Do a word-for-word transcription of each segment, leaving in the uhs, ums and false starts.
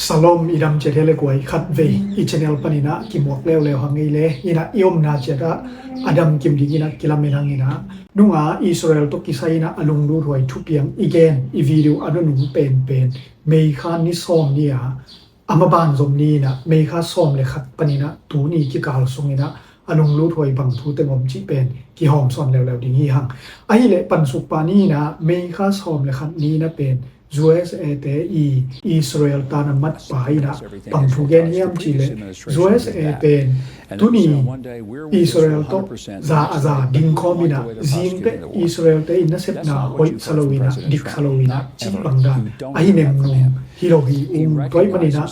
Shalom, i dam ciat hi le guai, khat vei i channel panin ah kimuak leuleu hang ei le, in ah i omna ciat ah a dam kim dingin ah kilamen hang in ah, nunga Israel tawh kisai in ah a lunglut huai thupiang i gen i video a nunung penpen May kha ni sawm ni a, a maban zom ni in ah May kha sawm le khat panin ah tuni kikal sung in ah a lunglut huai bang thu teng om cih pen kihawmsawn leuleu ding hi hang. Ahih leh pansuk pah ni in ah May kha sawm le khat ni in ah pen U S A te i Israel tanamat pa in ah bang thu gen hiam cih leh, U S A pen tuni Israel tawh za a za dingkhawm in ah, zingteh Israel te i nasepna hoih sa lo in ah, dik sa lo in ah, cih bang dan ahi nemnung hi lo hi ung. Tua ahih manin ah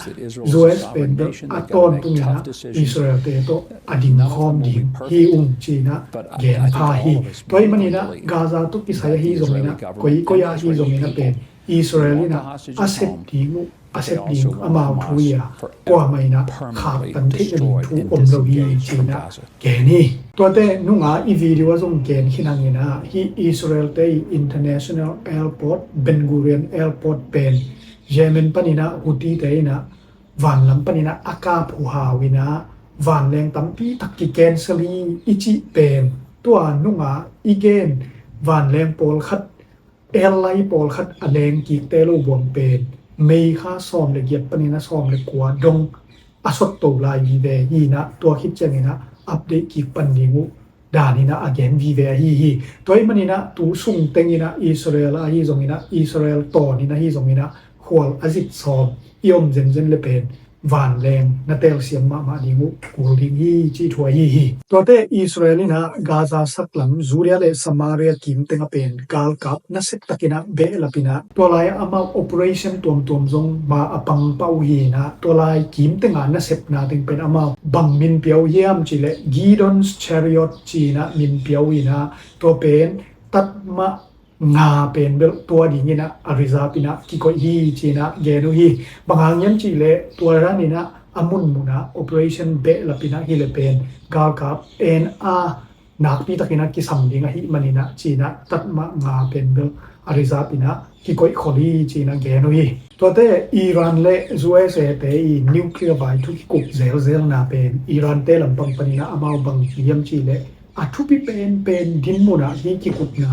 U S pen bel a tawntung in ah Israel te tawh a dingkhawm ding hi ung ci-in ah gen pha hi. Tua ahih manin ah Gaza tawh kisai ahi zongin ah, koi koi ah ahi zongin ah pen Israel in ah a sep ding uh, a sep ding uh amau thu hi a, kuamah in ah khaktan theih nading thu om lo hi ci-in ah gen hi. Tuate nunga i video ah zong gen khin hang in ah, hih Israel te i international airport, Ben Gurion Airport pen Yemen panin ah Houthi te in ah vanlam panin ah a kap huhau in ah vanleng tampi tak ki-cancel hi i cih pen, tua nunga i gen vanleng pawlkhat, airline pawlkhat a leng kikte lo buang pen May kha sawm le giat panin ah sawm le kua dong a sot to lai vive hi in ah, tua khit ciangin ah update kik pan ding uh dan in ah a gen vive ahi hi. Tua ahih manin ah tu sung teng in ah Israel ah ahi zongin ah, Israel tawn in ah ahi zongin ah khual a zit sawm i om zenzen le pen vanleng na telsiam mahmah ding uh kul ding hi cih thu ahi hi. Tuate Israel in ah Gaza saklam, Judea le Samaria kim teng ah pen galkap nasia takin ah behlap in ah, tua lai ah amau operation tuamtuam zong ma a pang pah uh hi in ah, tua lai kim teng ah nasepna teng pen amau bang min pia uh hiam cih leh Gideon's Chariot ci-in ah min pia uh hi in ah, tua pen tatmah nga pen bel tua dingin ah a reserve in ah kikoih hi ci-in ah gen uh hi. Bang hang hiam cih leh tua dan in ah a munmun ah operation behlap in ah hi le pen galkap en a nakpi takin ah kisam ding ahih manin ah ci-in ah tatmah nga pen bel a reserve in ah kikoih khol hi ci-in ah gen uh hi. Tuate Iran le U S A te i nuclear vai thu kikup zelzelna pen Iran te lampang panin ah amau bang hiam cih leh a thupi penpen dinmun ah hih kikupna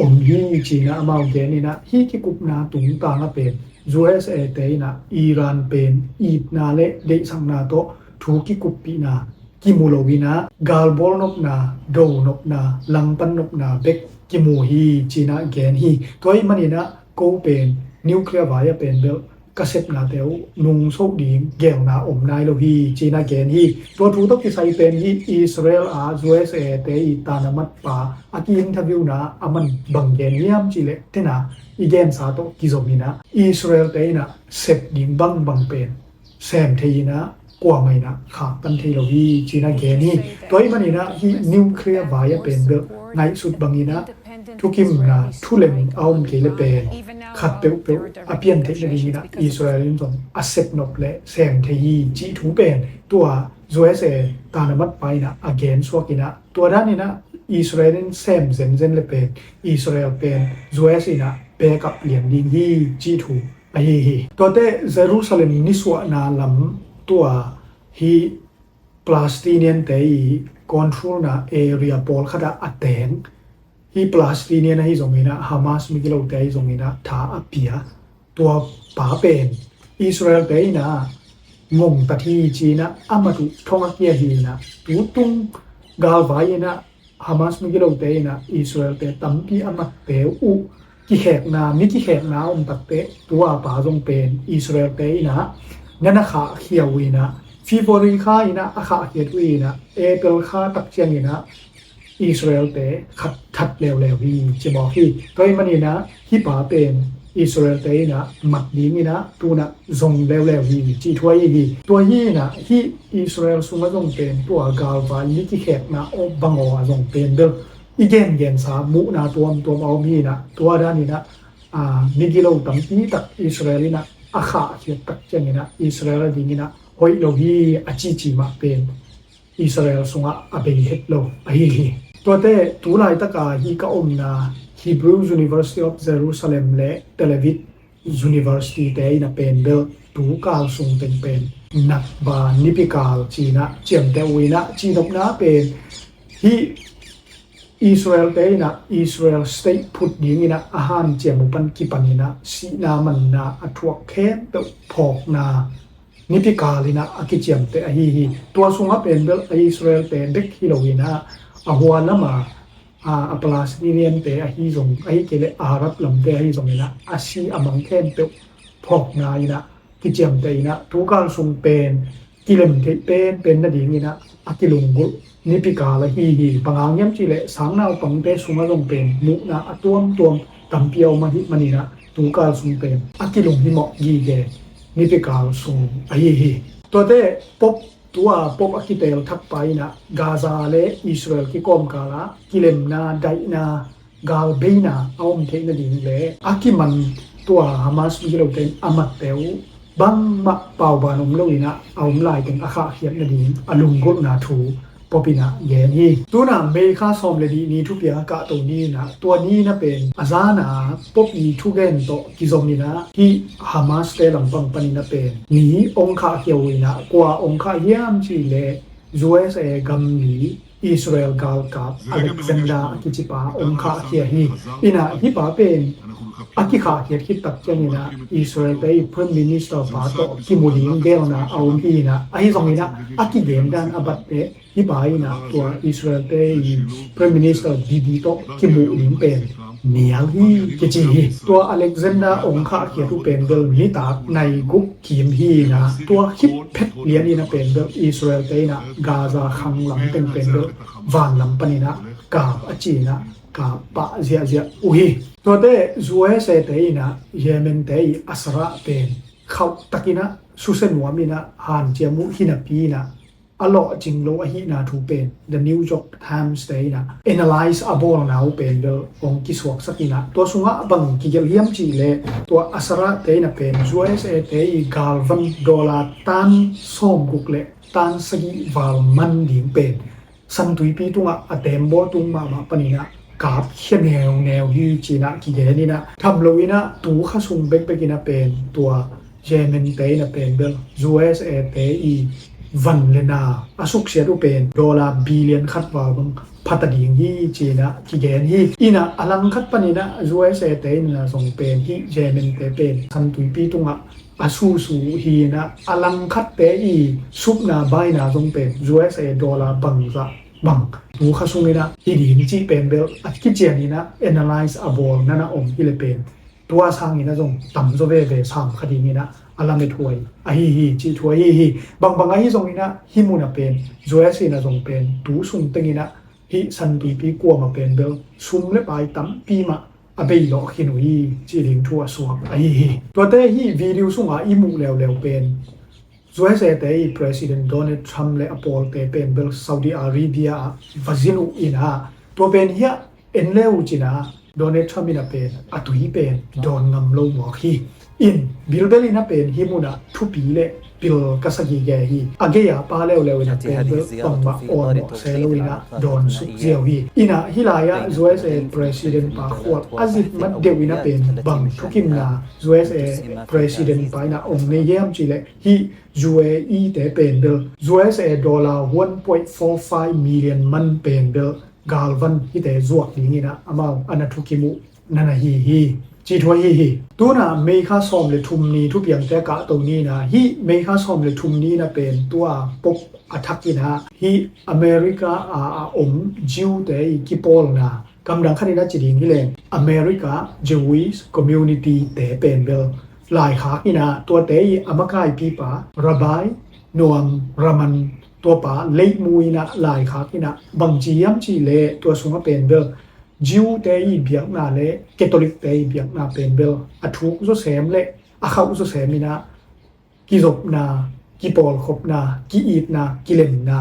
om hi ci-in ah amau gen in ah, hih kikupna tungtang ah pen U S A te in ah Iran pen itna le deihsakna tawh thu kikuppihna kimu lo in ah, galbawl nopna, do nopna, langpan nopna bek kimu hi ci-in ah gen hi. Tua ahih manin ah ko pen nuclear vai ah pen bel ka sepnate uh nungsoh ding gelna om nai lo hi ci-in ah gen hi. Tua thu tawh kisai pen hih Israel a U S A te i tanamat pa a ki-interview na a man bang gen hiam cih leh, tena i gensa tawh kizom in ah Israel te in ah sep ding bangbang pen sem thei in ah kuamah in ah khaktan thei lo hi ci-in ah gen hi. Tua ahih manin ah hih nuclear vai ah pen bel ngaihsut bangin ah thukimna thulem a om kei le pen khat peuhpeuh a pian theih nadingin ah Israel in zong a sep nop le sem thei hi cih thu pen tua U S A tanamat pa in ah a gen suak in ah, tua dan in ah Israel in sem zenzen le pen Israel pen U S in ah backup lian ding hi cih thu ahi hi. Tuate Jerusalem nisuahna lam tua hih Palestinian te i controlna area pawlkhat ah a teng, hih Palestinian ahi zongin ah Hamas migilote ahi zongin ah tha a pia tua pa pen Israel te in ah ngongtat hi ci-in ah a mat uh thong a kia hi in ah, tutung galvai in ah Hamas migilote in ah Israel te tampi a matte uh kikhekna, mi kikhekna a om takteh tua pa zong pen Israel te in ah na na khahkhia uh in ah, February kha in ah a khahkhiat uh in ah, April kha tak ciangin ah Israel te khat that leuleu hi ci mawk hi. Tua ahih manin ah hih pa pen Israel te in ah mat dingin ah tu-in ah zong leuleu hi cih thu ahi hi. Tua hi in ah hih Israel sungah zong pen tua galvai mi kikhekna aw bang aw ah zong pen bel i gengensa muhna tuamtuam a om hi in ah, tua dan in ah, aa, migilo tampi tak Israel in ah a khahkhiat tak ciangin ah Israel a dingin ah hoih lo hi a cici mah pen Israel sungah a bei het lo ahi hi. Tuate tu laitaka hih ka omna Hebrew University of Jerusalem le Tel Aviv University te in ah pen bel tukal sung teng pen Nakba nipikal ci-in ah ciamteh uh in ah, cihnopna pen hih Israel-te in ah Israel state phut dingin ah a hanciam uh pan kipanin ah sihna manna a thuak khempeuh phawkna nipikal in ah a kiciamteh ahi hi. Tua sungah pen bel a Israel-te bek hi loin ah a hua lama a, a Palestinian-te ahi zong, ahi kei leh Arab lamte ahi zongin ah a si a mang khempeuh phawkna in ah kiciamteh in ah tukal sung pen kilem theih penpen nadingin ah a kilunggulh nipikal ahi hi. Bang hang hiam cih leh sangnaupangte sungah zong pen muhna a tuamtuam tampi a om ahih manin ah tukal sung pen a kilunghimawh gige nipikal sung ahi hi. Tuate Pope, tua Pope a kiteel thakpa in ah Gaza le Israel kikawmkal ah kilemna, daihna, galbeina a om theih nading le a kiman tua Hamas migilote in a matte uh bangmah pauban om loin ah a om lai teng a khahkhiat nading a lunggulhna thu Pope in ah gen hi. Tu-in ah May kha sawm le nih ni thupiang a kahto ni in ah, tua ni in ah pen a zan a Pope i thugen tawh kizom in ah hih Hamas-te lampang panin ah pen mi ong khahkhia uh in ah, kua ong khah hiam cih leh U S A gam mi Israel galkap Alexander a kicipa ong khahkhia hi. In ah hih pa pen a kikhahkhiat khit tak ciangin ah Israel-te i Prime Minister pa tawh kimu ding geelna a om hi in ah, ahi zongin ah a kigen dan a batte hih pa in ah tua Israel-te i Prime Minister Bibi tawh kimuh ding pen nial hi kici hi. Tua Alexander ong khahkhiat uh pen bel nitak nai guk kim hi in ah, tua khit phet lian in ah pen bel Israel-te in ah Gaza khang lam teng pen bel van lam panin ah kap a ci in ah kap pah ziahziah uh hi. Tuate U S A-te in ah Yemen-te i Asara pen khauh takin ah susia nuam in ah hanciam uh hi napi in ah a lawhcing lo ahihna thu pen The New York Times-te in ah analyze a bawlna uh pen bel hong kisuaksak in ah, tua sungah bang kigelh hiam cih leh tua Asara-te in ah pen U S A-te i galvan dollar tan sawmguk le tan sagih val man ding pen San Tuipi tungah a tembaw tung mahmah panin ah kapkhia neuneu hi ci-in ah kigen in ah, tham loin ah tu kha sung bekbek in ah pen tua Yemen-te in ah pen bel U S A-te i van le na a suksiat uh pen dollar billion khat val bang pha ta ding hi ci-in ah kigen hi. In ah a langkhat panin ah U S A-te in ah zong pen hih Yemen-te pen San Tuipi tungah a susu uh hi in ah, a langkhatte i supna baina zong pen U S A dollar bangzah bang tu kha sungin ah hi ding cih pen bel a kician in ah analyze a bawl na na om hi le pen tua sangin ah zong tamzaw veve sam kha dingin ah a lamethuai ahi hi cih thu ahi hi. Bangbang ahi zongin ah hih mun ah pen U S in ah zong pen tu sung tengin ah hih San Tuipi kuam ah pen bel sum le pai tampi mah a bei lawh khin uh hi cih ding thu a suak ahi hi. Tuate hih video sungah i muh leuleu pen U S A-te i President Donald Trump le a pawlte pen bel Saudi Arabia ah va zin uh in ah, tua pen hiah en le uh cin ah Donald Trump in ah pen a tui pen dawn ngam lo mawk hi. In bilbel in ah pen hih mun ah thupi le pil ka sa gige hi. A gei a pa leuleu in ah pen bel bangmah awn mawh se lo in ah dawn suk ziau hi. In ah hih lai ah U S A President pa khual a zit mat deuh in ah pen bang thukimna U S A President pa in ah ong nei hiam cih leh hih U A E te pen bel U S A dollar one point four five million man pen bel galvan hihte zuak dingin ah amau a na thukim uh na na hi hi. Cih thu ahi hi. Tu-in ah May kha sawm le thum ni thupiangte a kahto ni in ah hih May kha sawm le thum ni in ah pen tua Pope a thak in ah hih America a a om Jew-te i kipawlna, kamdang khat in ah ci ding hi leng America Jewish Community-te pen bel laikhak in ah tuate i a makaipipa Rabbi Noam Raman tuapa leihmu in ah laikhak in ah bangci hiam cih leh tua sungah pen bel Jew-te i biakna le Catholic-te i biakna pen bel a thuk zawsem le a khauh zawsem in ah kizopna, kipawlkhopna, ki-itna, kilemna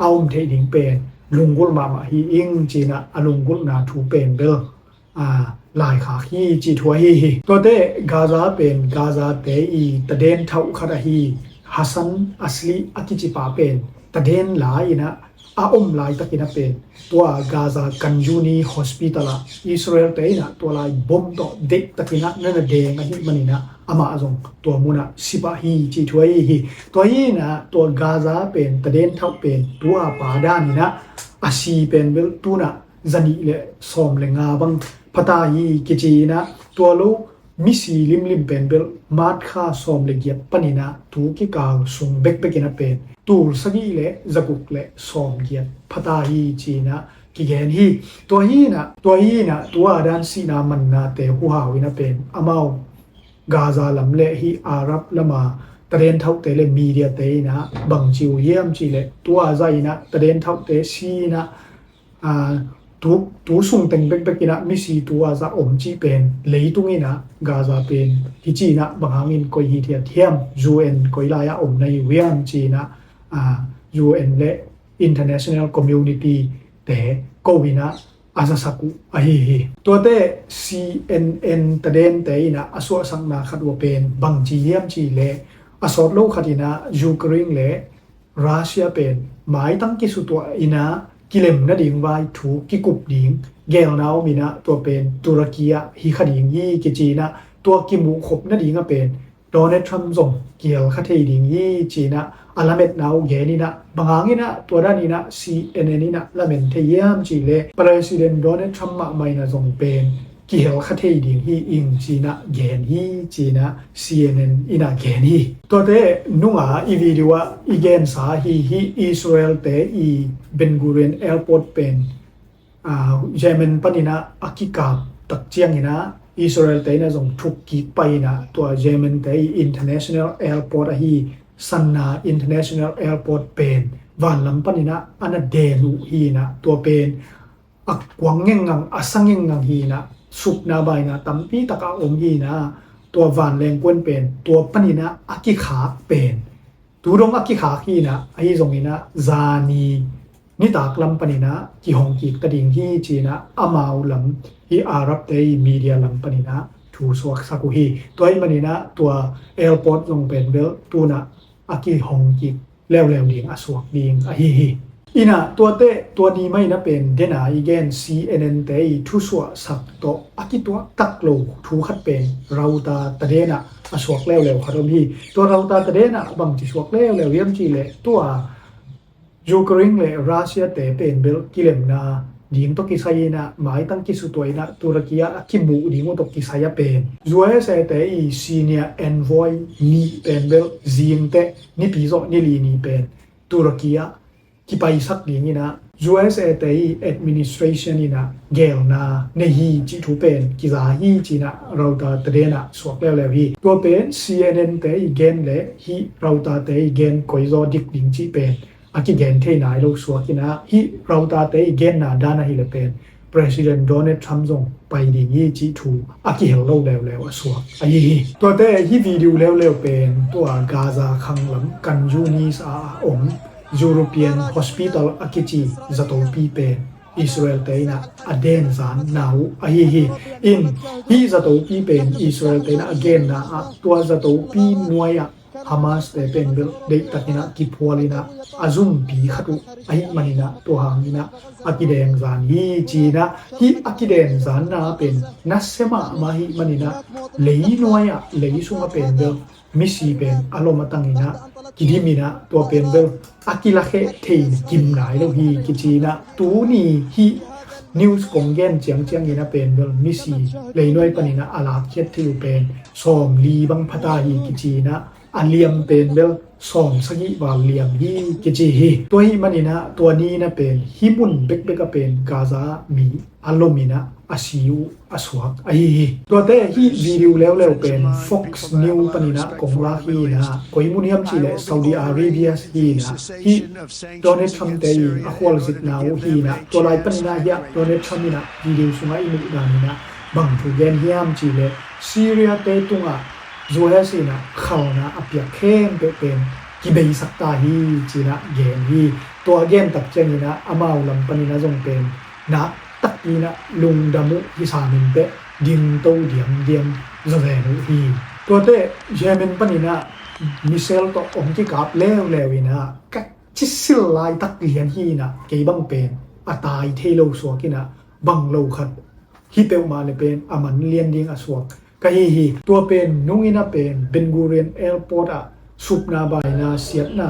a om theih ding pen lunggulh mahmah hi ing ci-in ah a lunggulhna thu pen bel a laikhak hi cih thu ahi hi. Tuate Gaza pen Gaza-te i taden thauh khat ahi Hassan Asli a kicipa pen taden la in ah a om laitakin a pen tua Gaza Khan Yunis hospital ah Israel te in ah tua lai bom tawh deihtakin ah na na deng ahih manin ah amah zong tua mun ah si pah hi cih thu ahi hi. Tua hi in ah tua Gaza pen taden thauh pen tua pa dan in ah a si pen bel tu-in ah zanih le sawm le nga bang pha ta hi kici in ah tua lo misi limlim pen bel March kha sawm le giat panin ah tu kikal sung bekbek in ah pen tul sagih le zaguk le sawm giat pha ta hi ci-in ah kigen hi. Tua hi in ah, tua hi in ah tua dan sihna mannate huhau in ah pen amau Gaza lam le hih Arab lama taden thauhte le media te in ah bang ci uh hiam cih leh tua zah in ah taden thauhte si in ah, aa, tu, tu sung teng bekbek in ah misi tua zah om cih pen leitung in ah Gaza pen hi ci in ah bang hangin koi hithiat hiam, U N koi lai ah om na hi uh hiam ci in ah, aa, U N le international community te ko in ah a zasak uh ahi hi. Tuate C N N tadente in ah a suahsakna khat uh a pen bang ci hiam cih leh a sawt lo khat in ah Ukraine le Russia pen maitang kisutuah in ah kilem nading vai thu kikup ding gelna om in ah tua pen Turkey ah hi kha ding hi kici in ah tua kimuhkhop nading a pen Donald Trump zong kihel kha thei ding hi ci in ah a lametna uh gen in ah bang hang in ah tua dan in ah C N N in ah lamen thei hiam cih leh President Donald Trump mahmah in ah zong pen kihel kha thei ding hi ing ci in ah gen hi ci in ah C N N in ah gen hi. Tuate nunga i video ah i gensa hi hi Israel te i Ben Gurion Airport pen aa, Yemen panin ah a kikap tak ciangin ah Israel te in ah zong thuk kik pai in ah tua Yemen te i international airport ahi Sanaa International Airport pen vanlam panin ah a na den uh hi in ah tua pen a kuang ngengngang a sa ngengngang hi in ah supna baina tampi tak a om hi in ah tua vanleng kuan pen tua panin ah a kikhak pen tu dong a kikhak hi in ah ahi zongin ah zani nitak lam panin ah kihong kik ta ding hi ci in ah amau lam hi Arab te i media lam panin ah thu suaksak uh hi. Tua ahih manin ah tua airport zong pen bel tu-in ah a kihong kik leuleu ding a suak ding ahi hi. In ah tuate tua ni mah in ah pen den a i gen C N N te i thusuahsak tawh a kituak tak lo thu khat pen Reuters taden ah a suak leuleu khat om hi. Tua Reuters taden ah bang ci suak leuleu hiam cih leh tua Ukraine le Russia te pen bel kilemna ding tawh kisai in ah maitang kisutuah in ah Turkey ah a kimuh ding uh tawh kisai a pen U S A te i senior envoy nih pen bel zingteh nipi zawh ni li ni pen Turkey ah kipaisak ding in ah U S A te i administration in ah gelna nei hi cih thu pen kiza hi ci in ah Reuters taden ah suak leuleu hi. Tua pen C N N te i gen le hih Reuters te i gen koizaw dik ding cih pen a kigen thei nai lo suak in ah hih Reuters te i genna dan ahih leh pen President Donald Trump zong pai ding hi cih thu a kihel lo leuleu a suak ahi hi. Tuate hih video leuleu pen tua Gaza khang lam Khan Yunis a om European Hospital a kici zatopi pen Israel te in ah a den zanna uh ahi hi. In hih zatopi pen Israel te in ah a genna ah tua zatopi nuai ah Hamas te pen bel deihtak in ah kiphual in ah a zumpi khat uh ahih manin ah tua hang in ah a kideng zan hi ci in ah hih a kideng zanna pen nasia mahmah ahih manin ah lei nuai ah lei sung ah pen bel misi pen a lom a tang in ah kidim in ah tua pen bel a kilakheh thei kim nai lo hi kici in ah tuni hih news kong gen ciangciang in ah pen bel misi lei nuai panin ah a lakkhiat thei uh pen sawmli bang pha ta hi kici in ah a liam pen bel sawm sagih val liam hi kici hi. Tua ahih manin ah tua ni in ah pen hih mun bekbek ah pen Gaza mi a lom in ah a si uh a suak ahi hi. Tuate hih video leuleu pen Fox News panin ah kong lak hi in ah koi mun hiam cih leh Saudi Arabia hi in ah hih Donald Trump te i a khualzikna uh hi in ah tua lai panin ah hiah Donald Trump in ah video sungah i muh dan in ah bang thu gen hiam cih leh Syria te tungah U S in ah khalna a piak khempeuh pen kibeisak ta hi ci in ah gen hi. Tua gen tak ciangin ah amau lam panin ah zong pen nak takpi in ah lungdam uh hi sam in teh dingto diamdiam zazen uh hi. Tuate Yemen panin ah missile tawh hong kikap leuleu in ah kak cisil laitak lian hi inah, kei bang pen a tai thei lo suak inah, bang lo khat hi peuhmah le pen a man lian ding a suak ka hi hi. Tua pen nung inah pen Ben Gurion Airport ah supna baina siatna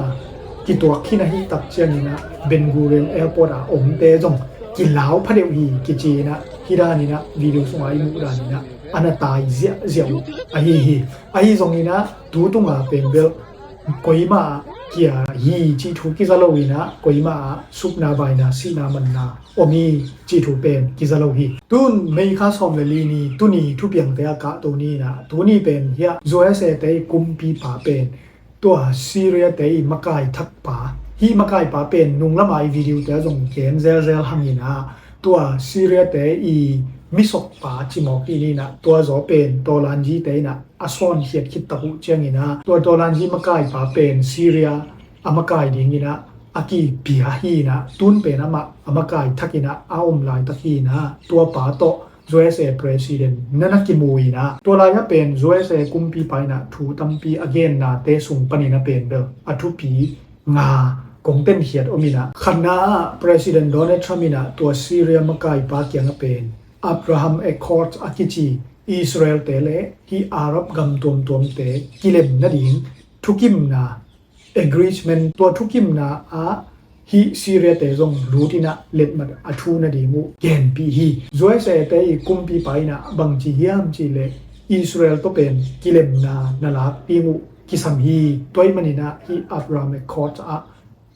kituak khin ahih tak ciang inah Ben Gurion Airport ah omte zong kilau phadeuh hi kici inah, hih dan inah video sungah i muh dan inah a na tai ziahziah uh ahi hi. Ahi zong inah tu tunga pen bel koimah ah kia hi cih thu kiza lo inah, koimah ah supna baina sihna manna om hi cih thu pen kiza lo hi. Tun May kha sawm le li ni, tuni thupiangte a kahto ni inah, tuni pen hiah U S A te i kumpipa pen tua Syria te i makai thakpa, hih makaipa pen nunglamah i video te ah zong gen zelzel hang inah, tua Syria te i misokpa cimawk i ni inah, tua zaw pen Tolanji te inah a sawnkhiat khit tak uh ciang inah, tua Tolanji makaipa pen Syria a makai ding inah a kipia hi inah, tun pen amah a makai thak inah a om laitak hi inah, tuapa tawh U S A President na na kimu inah, tua lai-ah pen U S A kumpipa inah thu tampi a gennate sung panin a pen bel a thupi nga kong tenkhiat om inah, khatna ah President Donald Trump inah tua Syria makaipa kiangah pen Abraham Accords a kici Israel te le hih Arab gam tuamtuamte kilem nading thukimna agreement, tua thukimna ah hih Syria te zong lut inah letmat a thu nading uh genpih hi. U S A te i kumpipa inah bangci hiam cih leh Israel tawh pen kilemna na lak ding uh kisam hi. Tua ahih man inah hih Abraham Accord ah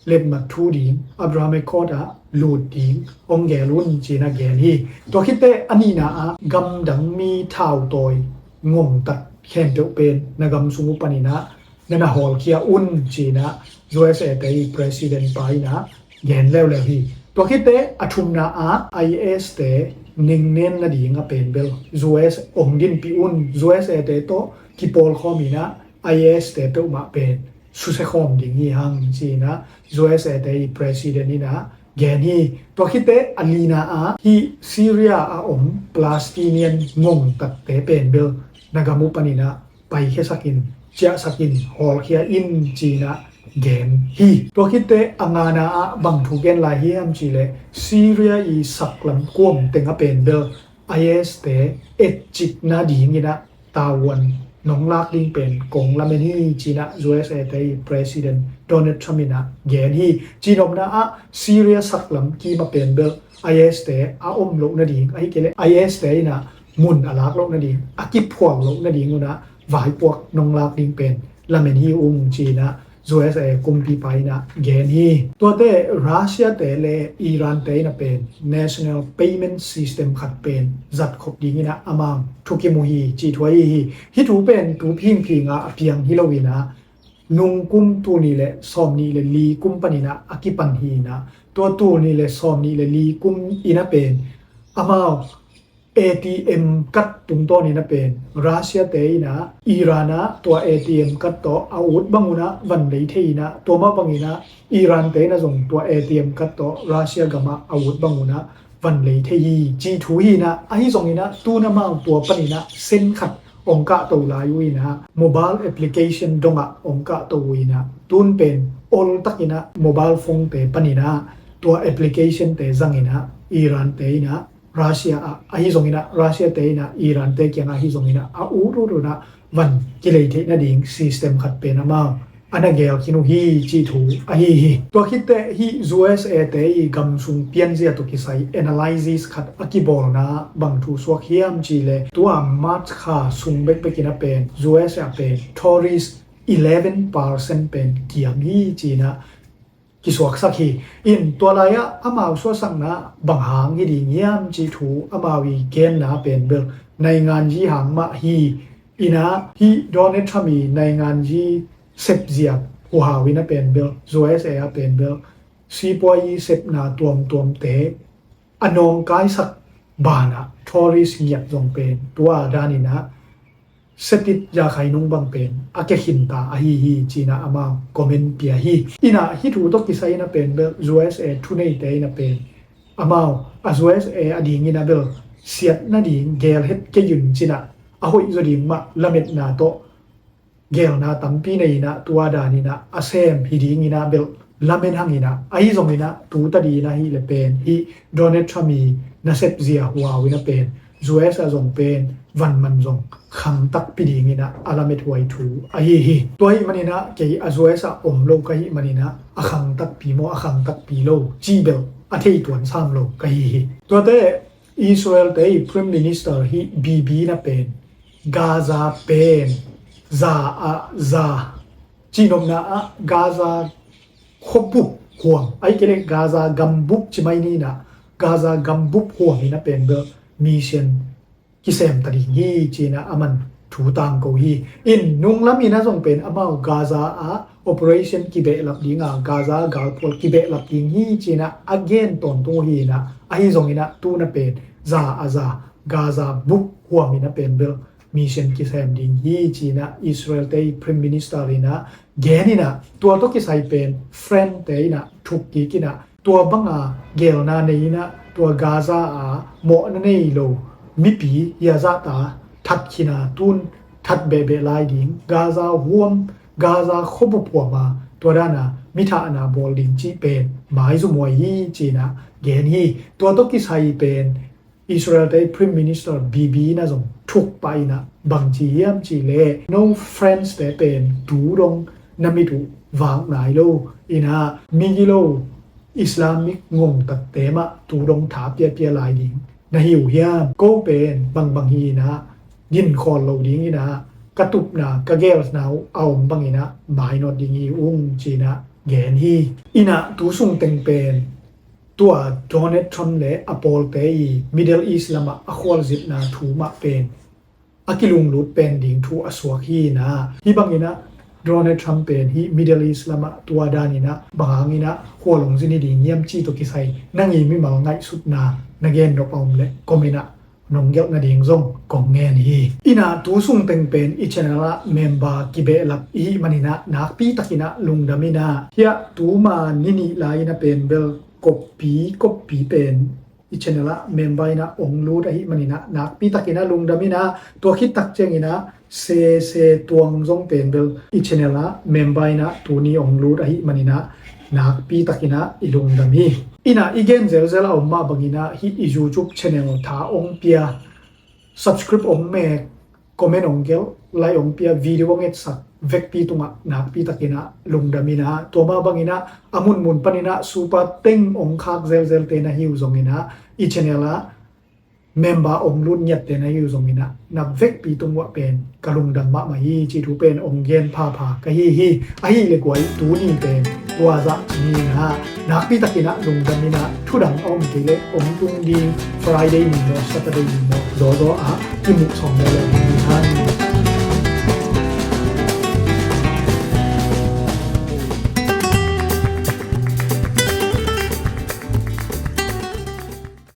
letmat thu ding, Abraham Accord ah lut ding hong gel un ci inah gen hi. Tua khitteh a nihna ah gamdang mi thautawi ngongtat khempeuh pen na gam sung uh pan inah na na hawlkhia un ci inah U S A te i President pa inah gen leuleu hi. Tua khitteh a thumna ah I S te ningnen nading a pen bel U S ong dinpih un, U S A te tawh kipawlkhawm inah I S te peuhmah pen susia khawm ding hi hang ci inah U S A te i President inah gen hi. Tua khitteh a lina ah hih Syria a om Palestinian ngongtatte pen bel na gam uh pan inah paikhia sakin, ciah sakin, hawlkhia in ci inah gen hi. Tua khitteh a ngana ah bang thu gen lai hiam cih leh Syria i saklam kuam teng a pen bel I S te etcik nading inah tavuan nong lak ding pen kong lamen hi ci inah U S A te i President Donald Trump inah gen hi. Cinopna ah Syria saklam kim a pen bel I S te a om loh nading, ahih kei leh I S te inah mun a lak loh nading, a kiphual loh nading un ah vaipuak nong lak ding pen lamen hi ung ci inah U S A kumpipa inah gen hi. Tuate Russia te le Iran te inah pen national payment system khat pen zatkhop ding inah amau thukim uh hi cih thu ahi hi. Hih thu pen tu phingphing ah a piang hi lo inah nungkum tul nih le sawm nih le li kum pan inah a kipan hi inah, tua tul nih le sawm nih le li kum inah pen amau A T M card tungtawn inah pen Russia te inah Iran ah tua A T M card tawh a ut bang un ah van lei thei inah, tua mah bang inah Iran te inah zong tua A T M card tawh Russia gam ah a ut bang un ah van lei thei hi cih thu hi inah, ahi zong inah tun amau tua pan inah sen khat ong kahto lai uh inah, mobile application dong ah ong kahto uh inah, tun pen ol tak inah mobile phone te pan inah tua application te zang inah Iran te inah Russia ah, ahi zong inah Russia te inah Iran te kiangah ahi zong inah a ut ut un ah van kilei theih nading system khat pen amau a na gel khin uh hi cih thu ahi hi. Tua khitteh hih U S A te i gam sung pianzia tawh kisai analysis khat a kibawlna bang thu suak hiam cih leh tua March kha sung bekbek inah pen U S A pen tourist eleven percent pen kiam hi ci inah kisuaksak hi. In tua lai-ah amau suahsakna bang hang hi ding hiam cih thu amau i genna pen bel nainganzi hang mah hi. Inah hih Donald Trump i nainganzi sepzia huhau inah pen bel U S A ah pen bel sipuai i sepna tuamtuamte a nawngkaisak banah tourist ngiat zong pen tua dan inah setit ya khai nung bang pen a kia khinta ahi hi ci inah amau comment pia hi. Inah hih thu tawh kisai inah pen bel U S A thuneite inah pen amau a U S A a ding inah bel siat nading gel het kei un ci inah a hoih zaw ding mah lametna tawh gelna tampi nei inah tua dan inah a sem hi ding inah bel lamen hang in ah, ahi zongin ah tu tadin ahih leh pen hih Donald Trump i nasep zia huau in ah pen U S ah zong pen van man zong khang takpi dingin ah a lamet huai thu ahi hi. Tua ahih manin ah kei a U S ah om lo ka hih manin ah a khang takpi maw, a khang takpi lo cih bel a thei tuan sam lo ka hi hi. Tuate Israel te i Prime Minister hih Bibi in ah pen Gaza pen za ah za, cihnopna ah Gaza khuabup huam, ahih kei leh Gaza gambup ci mai ni in ah, Gaza gambup huam in ah pen bel mission kisem ta ding hi ci in ah aman thu tangko hi. In nunglam in ah zong pen amau Gaza ah operation kibehlap ding a, Gaza galphual kibehlap ding hi ci in ah a gen tawntung uh hi in ah, ahi zongin ah tu in ah pen za ah za, Gaza bup huam in ah pen bel mission kisem ding hi ci in ah Israel te i Prime Minister in ah gen in ah, tua tawh kisai pen France te in ah thuk kik in ah, tua bang a gelna nei in ah tua Gaza a mawhna nei lo mipi hia zahta that khin a, tun that behbeh lai ding, Gaza huam, Gaza khuabup huam a tua dan a mithahna bawl ding cih pen maizum huai hi ci in ah gen hi. Tua tawh kisai pen Israel te Prime Minister Bibi in ah zong thuk pah in ah bang ci hiam cih leh, no France te pen tu dong na mit uh vak nai lo in ah, migilo Islamic ngongtatte mah tu dong tha piapia lai ding na hi uh hiam? Ko pen bangbang hi in ah din khawl lo ding in ah, ka tupna ka gelna uh a om bangin ah mainawt ding hi ung ci in ah gen hi. In ah tu sung teng pen tua Donald Trump le a pawlte i Middle East lamah a khualzinna thu mah pen a kilunglut pen ding thu a suak hi in ah, hih bangin ah Donald Trump pen hih Middle East lamah tua dan in ah bang hangin ah khual hong zin hi ding hiam cih tawh kisai nang i mimal ngaihsutna na gen nop a om leh comment ah nong gelh nading zong kong ngen hi. In ah tu sung teng pen i channel ah member kibehlap i hih manin ah nakpi takin ah lungdam in ah, hiah tuma ni nih lai in ah pen bel koppi koppi pen i channel ah member in ah ong lut ahih manin ah nakpi takin ah lungdam in ah, tua khit tak ciangin ah Sese Tuang zong pen bel i channel ah member in ah tuni ong lut ahih manin ah nakpi takin ah i lungdam hi. In ah i gen zelzel a om mah bangin ah hih i YouTube channel tha ong pia, subscribe ong mek, comment ong gelh, like ong pia, video ong etsak vekpi tungah nakpi takin ah lungdam in ah, tua mah bangin ah a munmun panin ah super teng ong khak zelzelte na hi uh zongin ah i channel ah member ong lut ngiatte na hi uh zongin ah na vekpi tung uah pen ka lungdam mahmah hi cih thu pen ong gen phapha ka hi hi. Ahih leh guai, tuni pen tua zah ci ni in ah, nakpi takin ah lungdam in ah, thu dang a om kei leh ong tung ding Friday ni maw, Saturday ni maw, zawzaw ah kimuh sawm leh lo ding hi hang.